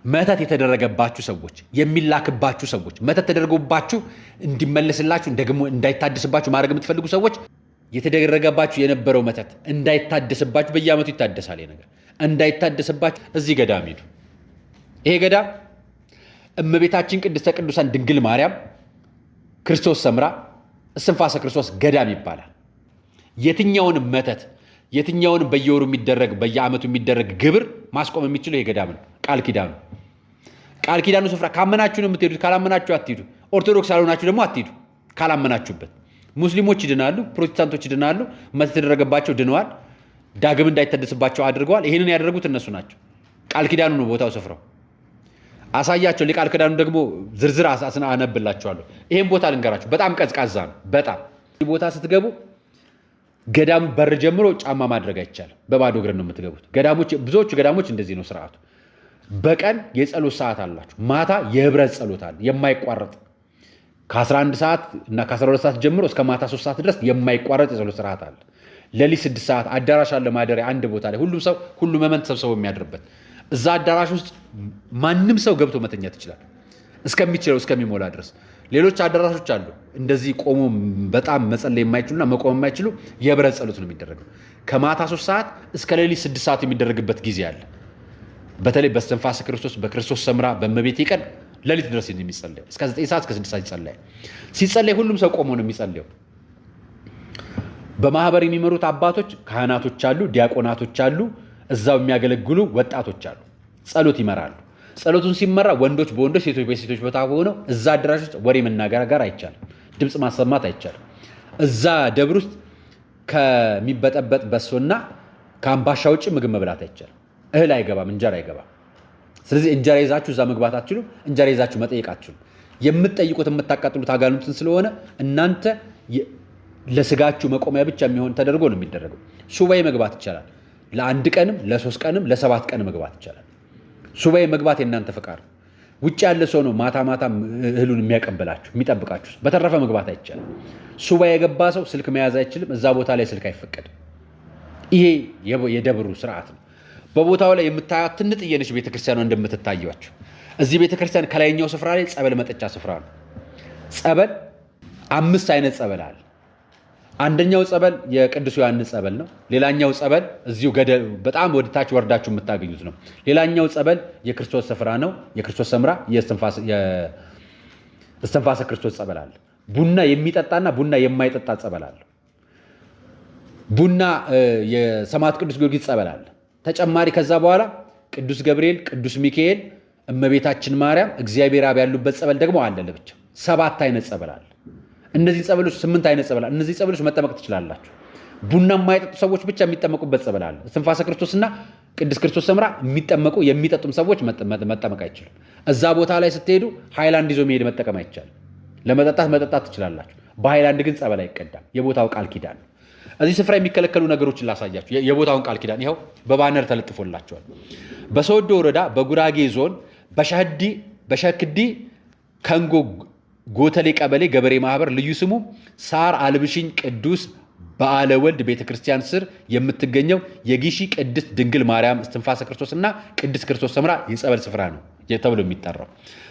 መተት የተደረገባችሁ ሰዎች፣ የሚላክባችሁ ሰዎች፣ መተት ተደርጎባችሁ እንዲመለስላችሁ ደግሞ እንዳይታደስባችሁ ማድረግ የምትፈልጉ ሰዎች፣ የተደረገባችሁ የነበረው መተት እንዳይታደስባችሁ፣ በየዓመቱ ይታደሳል ይሄ ነገር፣ እንዳይታደስባችሁ እዚህ ገዳም ሂዱ። ይሄ ገዳም እመቤታችን ቅድስተ ቅዱሳን ድንግል ማርያም ክርስቶስ ሰምራ እስትንፋሰ ክርስቶስ ገዳም ይባላል። የትኛውንም መተት፣ የትኛውንም በየወሩ የሚደረግ፣ በየዓመቱ የሚደረግ ግብር ማስቆም የሚችለው ይሄ ገዳም ነው። ቃል ኪዳኑ፣ ቃል ኪዳኑ ስፍራ ካመናችሁ ነው የምትሄዱት። ካላመናችሁ አትሂዱ። ኦርቶዶክስ ያልሆናችሁ ደግሞ አትሂዱ ካላመናችሁበት። ሙስሊሞች ይድናሉ፣ ፕሮቴስታንቶች ይድናሉ። መተት የተደረገባቸው ድነዋል። ዳግም እንዳይታደስባቸው አድርገዋል። ይህንን ያደረጉት እነሱ ናቸው። ቃል ኪዳኑ ነው ቦታው ስፍራው። አሳያቸው። ቃል ኪዳኑ ደግሞ ዝርዝር አነብላችኋለሁ። ይሄን ቦታ ልንገራችሁ። በጣም ቀዝቃዛ ነው። በጣም ቦታ ስትገቡ ገዳሙ በር ጀምሮ ጫማ ማድረግ አይቻልም። በባዶ እግር ነው የምትገቡት። ገዳሞች፣ ብዙዎቹ ገዳሞች እንደዚህ ነው ስርዓቱ። በቀን የጸሎት ሰዓት አላችሁ። ማታ የህብረት ጸሎት አለ የማይቋረጥ፣ ከ11 ሰዓት እና ከ12 ሰዓት ጀምሮ እስከ ማታ 3 ሰዓት ድረስ የማይቋረጥ የጸሎት ስርዓት አለ። ሌሊት 6 ሰዓት አዳራሽ አለ፣ ማደሪያ አንድ ቦታ ላይ ሁሉም ሰው፣ ሁሉ ምዕመን ተሰብስበው የሚያድርበት። እዛ አዳራሽ ውስጥ ማንም ሰው ገብቶ መተኛት ይችላል እስከሚችለው፣ እስከሚሞላ ድረስ። ሌሎች አዳራሾች አሉ እንደዚህ ቆሞ በጣም መጸለይ የማይችሉና መቆም የማይችሉ፣ የህብረት ጸሎት ነው የሚደረገው። ከማታ 3 ሰዓት እስከ ሌሊት 6 ሰዓት የሚደረግበት ጊዜ አለ። በተለይ በእስትንፋሰ ክርስቶስ፣ በክርስቶስ ሰምራ፣ በእመቤቴ ቀን ሌሊት ድረስ የሚጸለየው እስከ 9 ሰዓት፣ እስከ 6 ሰዓት ይጸለያል። ሲጸለይ ሁሉም ሰው ቆሞ ነው የሚጸለየው። በማህበር የሚመሩት አባቶች ካህናቶች አሉ፣ ዲያቆናቶች አሉ፣ እዛው የሚያገለግሉ ወጣቶች አሉ። ጸሎት ይመራሉ። ጸሎቱን ሲመራ ወንዶች በወንዶች፣ ሴቶች በሴቶች ቦታ ሆነው፣ እዛ አዳራሽ ውስጥ ወሬ መናገር ጋር አይቻልም፣ ድምፅ ማሰማት አይቻልም። እዛ ደብር ውስጥ ከሚበጠበጥ በሶና ከአምባሻ ውጭ ምግብ መብላት አይቻልም። እህል አይገባም፣ እንጀራ አይገባም። ስለዚህ እንጀራ ይዛችሁ እዛ መግባት አትችሉም። እንጀራ ይዛችሁ መጠየቅ አትችሉም። የምትጠይቁት የምታቃጥሉት አጋንንትን ስለሆነ እናንተ ለስጋችሁ መቆሚያ ብቻ የሚሆን ተደርጎ ነው የሚደረገው። ሱባኤ መግባት ይቻላል። ለአንድ ቀንም፣ ለ3 ቀንም፣ ለ7 ቀን መግባት ይቻላል። ሱባኤ መግባት የእናንተ ፈቃድ ነው። ውጭ ያለ ሰው ነው ማታ ማታ እህሉን የሚያቀብላችሁ፣ የሚጠብቃችሁ። በተረፈ መግባት አይቻልም። ሱባኤ የገባ ሰው ስልክ መያዝ አይችልም። እዛ ቦታ ላይ ስልክ አይፈቀድም። ይሄ የደብሩ ስርዓት ነው። በቦታው ላይ የምታያት ትንጥዬ ነች ቤተክርስቲያኗ እንደምትታያችሁ። እዚህ ቤተክርስቲያን ከላይኛው ስፍራ ላይ ጸበል መጠጫ ስፍራ ነው። ጸበል አምስት አይነት ጸበል አለ። አንደኛው ጸበል የቅዱስ ዮሐንስ ጸበል ነው። ሌላኛው ጸበል እዚሁ ገደል በጣም ወደ ታች ወርዳችሁ የምታገኙት ነው። ሌላኛው ጸበል የክርስቶስ ስፍራ ነው። የክርስቶስ ሰምራ፣ የእስትንፋሰ ክርስቶስ ጸበል አለ። ቡና የሚጠጣና ቡና የማይጠጣ ጸበል አለ። ቡና የሰማዕት ቅዱስ ጊዮርጊስ ጸበል አለ። ተጨማሪ ከዛ በኋላ ቅዱስ ገብርኤል፣ ቅዱስ ሚካኤል፣ እመቤታችን ማርያም፣ እግዚአብሔር አብ ያሉበት ጸበል ደግሞ አለ ለብቻ። ሰባት አይነት ጸበል አለ። እነዚህ ጸበሎች፣ ስምንት አይነት ጸበል አለ። እነዚህ ጸበሎች መጠመቅ ትችላላችሁ። ቡና የማይጠጡ ሰዎች ብቻ የሚጠመቁበት ጸበል አለ። እስትንፋሰ ክርስቶስና ቅዱስ ክርስቶስ ሰምራ የሚጠመቁ፣ የሚጠጡም ሰዎች መጠመቅ አይችሉም። እዛ ቦታ ላይ ስትሄዱ ሃይላንድ ይዞ መሄድ፣ መጠቀም አይቻልም። ለመጠጣት መጠጣት ትችላላችሁ። በሃይላንድ ግን ጸበል አይቀዳም። የቦታው ቃል ኪዳን ነው። እዚህ ስፍራ የሚከለከሉ ነገሮችን ላሳያችሁ። የቦታውን ቃል ኪዳን ይኸው በባነር ተለጥፎላቸዋል። በሶዶ ወረዳ፣ በጉራጌ ዞን፣ በሸክዲ ከንጎ ጎተሌ ቀበሌ ገበሬ ማህበር፣ ልዩ ስሙ ሳር አልብሽኝ ቅዱስ በዓለ ወልድ ቤተክርስቲያን ስር የምትገኘው የጊሺ ቅድስት ድንግል ማርያም እስትንፋሰ ክርስቶስና ቅድስት ክርስቶስ ሰምራ የጸበል ስፍራ ነው ተብሎ የሚጠራው።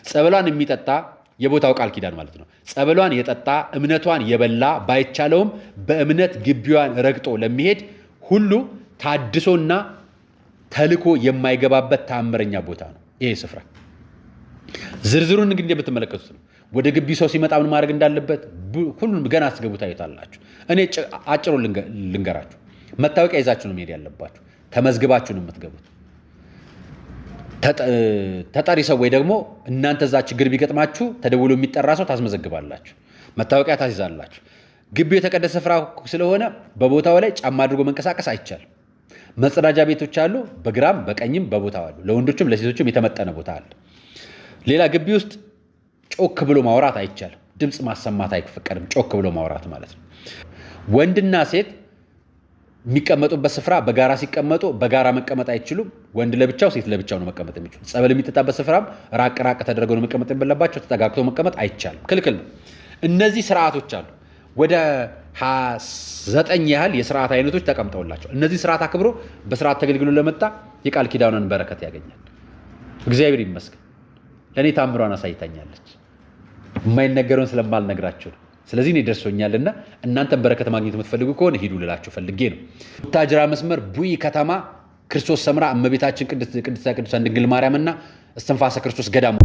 ጸበሏን የሚጠጣ፣ የቦታው ቃል ኪዳን ማለት ነው። ጸበሏን የጠጣ፣ እምነቷን የበላ፣ ባይቻለውም በእምነት ግቢዋን ረግጦ ለሚሄድ ሁሉ ታድሶና ተልኮ የማይገባበት ተአምረኛ ቦታ ነው ይሄ ስፍራ። ዝርዝሩን እንግዲህ እንደምትመለከቱት ነው። ወደ ግቢው ሰው ሲመጣ ምን ማድረግ እንዳለበት ሁሉንም ገና አስገቡ ታዩታላችሁ። እኔ አጭሩ ልንገራችሁ። መታወቂያ ይዛችሁ ነው መሄድ ያለባችሁ። ተመዝግባችሁ ነው የምትገቡት። ተጠሪ ሰው ወይ ደግሞ እናንተ እዛ ችግር ቢገጥማችሁ ተደውሎ የሚጠራ ሰው ታስመዘግባላችሁ። መታወቂያ ታስይዛላችሁ። ግቢው የተቀደሰ ስፍራ ስለሆነ በቦታው ላይ ጫማ አድርጎ መንቀሳቀስ አይቻልም። መጸዳጃ ቤቶች አሉ፣ በግራም በቀኝም በቦታው አሉ። ለወንዶችም ለሴቶችም የተመጠነ ቦታ አለ። ሌላ ግቢ ውስጥ ጮክ ብሎ ማውራት አይቻልም። ድምፅ ማሰማት አይፈቀድም። ጮክ ብሎ ማውራት ማለት ነው። ወንድና ሴት የሚቀመጡበት ስፍራ በጋራ ሲቀመጡ በጋራ መቀመጥ አይችሉም። ወንድ ለብቻው፣ ሴት ለብቻው ነው መቀመጥ የሚችሉ። ጸበል የሚጠጣበት ስፍራም ራቅ ራቅ ተደርገው ነው መቀመጥ የለባቸው። ተጠጋግቶ መቀመጥ አይቻልም፣ ክልክል ነው። እነዚህ ስርዓቶች አሉ። ወደ 9 ያህል የስርዓት አይነቶች ተቀምጠውላቸው እነዚህ ስርዓት አክብሮ በስርዓት ተገልግሎ ለመጣ የቃል ኪዳኑን በረከት ያገኛል። እግዚአብሔር ይመስገን ለእኔ ታምሯን አሳይታኛለች። የማይነገረውን ስለማልነግራቸው ነው። ስለዚህ እኔ ደርሶኛልና እናንተን በረከት ማግኘት የምትፈልጉ ከሆነ ሂዱ ልላችሁ ፈልጌ ነው። ቡታጅራ መስመር ቡኢ ከተማ ክርስቶስ ሰምራ እመቤታችን ቅድስተ ቅዱሳን ድንግል ማርያምና እስትንፋሰ ክርስቶስ ገዳም።